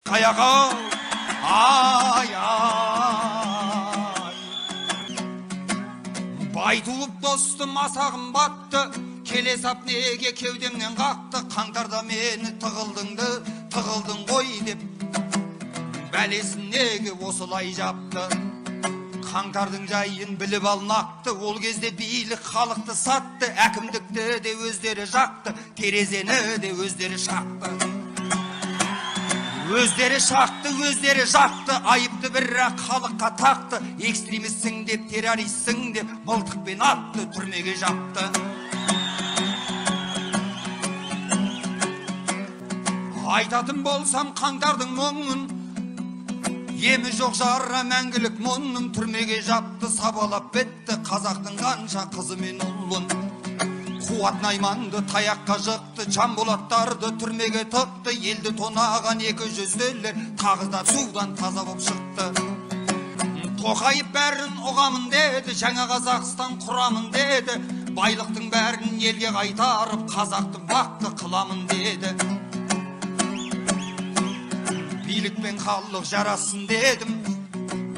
Қаяға ай ай бай туып достым асағым батты, келе сап неге кеудемнен қақты, қаңтарда мені тығылдыңды тығылдың ғой деп бәлесін неге осылай жапты. Қаңтардың жайын біліп ал нақты, ол кезде билік халықты сатты, әкімдікті де өздері жақты, терезені де өздері шақты. Өздері шақты, өздері жақты, айыпты бірақ халыққа тақты, экстремистсің деп, террористсің деп, мылтықпен атты, түрмеге жапты. Айтатын болсам қаңтардың мұңын, емі жоқ жара мәңгілік мұның, түрмеге жапты, сабалап бітті, қазақтың қанша қызы мен ұлын. Қуат Найманды таяққа жықты, Жанболаттарды түрмеге тықты, елді тонаған екі жүзділер тағы да судан таза боп шықты. Тоқаев бәрін ұғамын деді, жаңа Қазақстан құрамын деді, байлықтың бәрін елге қайтарып, қазақты бақты қыламын деді. Билік пен халық жарасын дедім,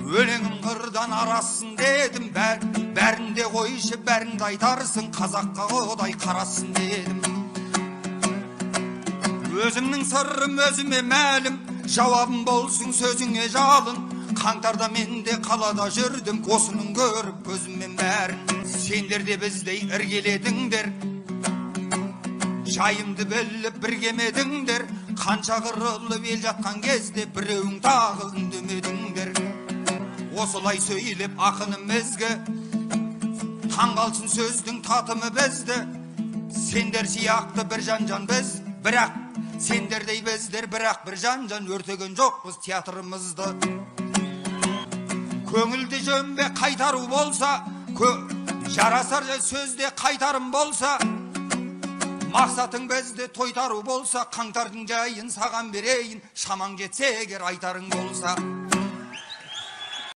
өлеңім қырдан арассын дедім, бәрін де қойшы, бәрін де айтарсың, қазаққа құдай қарасын дедім. Өзімнің сырым өзіме мәлім, жауабым болсын сөзіңе жалын, қаңтарда мен де қалада жүрдім, осының көріп көзіммен бәрін. Сендер де біздей іргеледіңдер, жайымды біліп біргемедіңдер, қанша қырылып ел жатқан кезде біреуің тағы үндемедіңдер. Осылай сөйлеп ақыным ізгі, таң қалсын сөздің татымы бізді, сендер сияқты бір жан-жан біз, бірақ сендердей біздер, бірақ бір жан-жан өртеген жоқпыз театрымызды. Көңілді жөнбе қайтару болса, жарасар сөзде қайтарым болса, мақсатың бізді тойтару болса, қаңтардың жайын саған берейін, шамаң жетсе егер айтарың болса.